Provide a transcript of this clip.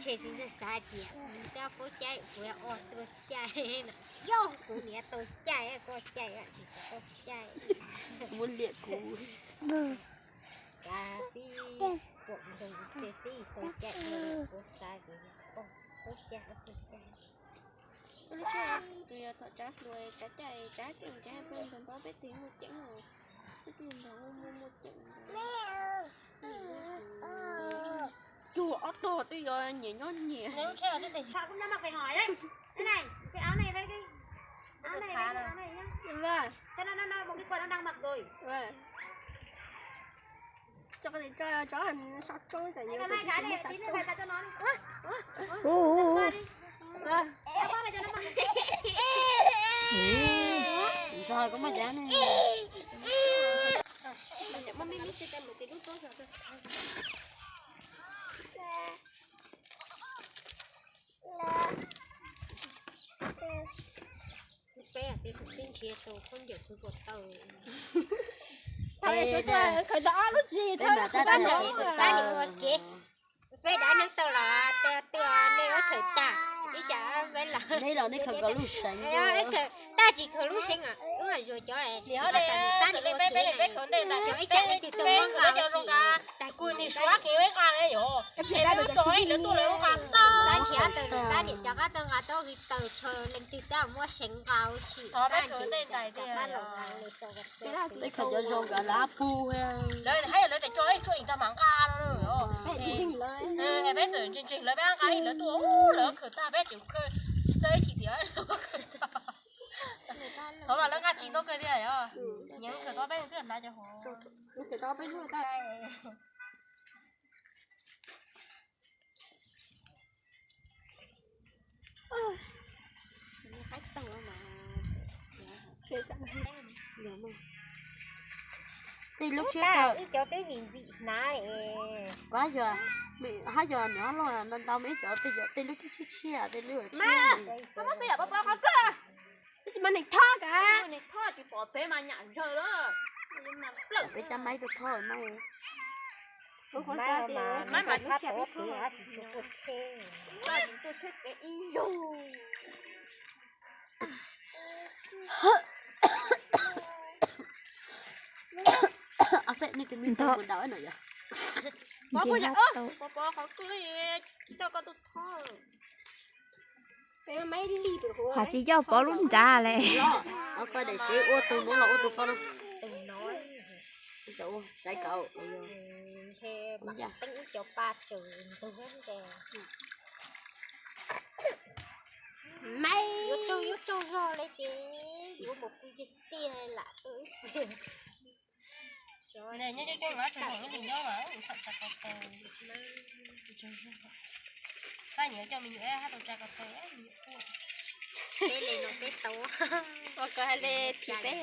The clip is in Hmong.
Tshe txiv ntxawg xav tias kuv tab paub caij, kuv yog ua tua caij no, yog kuv niam tua caij koj caij tsis tau koj caij. Muab liam kuv. Kav tib kuam ntsoog tias tib tua caij, kuv xav tias koj caij ua tua caij. Lub sij hawm yog thaum tsav hluas tsav caij tsav ceem tsav peb ntawd peb tig muaj ceem, peb tig ntawd muaj muaj ceem. Cuag ob tog twb yuav nyias nyob nyias. Áo này với cái áo này nhá. Cho nó, nó, nó một cái quần nó đang mặc rồi. Cho con này cho chó sau trông tại nhiều cái mai cái này tí nữa về tao cho nó đi. Ui, ui, ui. Tao bóp này cho nó mặc. Ntxog koj maj cab ne. Peb hais tias kuv twb nrhiav tau khaub ncaws kuv puas tau. Khawm tau ob lub txig, peb mam tab tab nim ua kev. Peb dab neeg tau los twb nej ua khawm tag, ib tsam peb los, nej los nej khawm kom lub seev, tab tsis khawm lub seev os, wb zuag cov, ib tsam leej twg tau muab nqa ua si. Xav nrhiav tau lawm xab niam cov qab tau nqa tau hwj taws tsho leej twg tab muab seev nqa ua si. Peb khawm cov zoo nkawd lawv pug. Lawv hais lawv tias coj ib tsuam ib tag mam nqa no. Peb txawm ntseeg ntseeg lawv, peb nqa ib lawv tuaj, lawv khawm tag peb tseem khawm xwb tsis tias. Thov mas lawv nqa tsis tau kawg thiab yog. Nyias khawm tau peb twb hnav cov hov. Tej lub tshiab ib cov twb vim ntxim hnav. Kuv hab yog, hab yog nws hab luaj ntau ntau mas ib cov tej, tej lub tshiab tshiab tshiab tej lub. Peb cab maib tuaj thoj mas. Maib mas thab tau txiv tsis tshua tuaj tsheb, tuaj tsheb kev ib zaug. Ob xeem nej tus me ntxhais mus ntaus no yog. Pov qhov kwj, coj koj tuaj thoj. Hos tsis coj Pov lub nrad le. Koj daim sev ua tus nuav los ua tus ko no. Saib kauv. Teeb ib co pa tsawm ntug ntag. Yuav tsaug yuav tsaug zog le ces yuav mus pw tiag tiag lam tuaj ib pliag. Nyob coob coob los tsis heev li nyob mas txhaum tsa ko taw. Pab nyiam coj me nyuam hab tau tsa ko taw me nyuam tuaj. Peb le no peb tau. Ua ko hais le phim peb.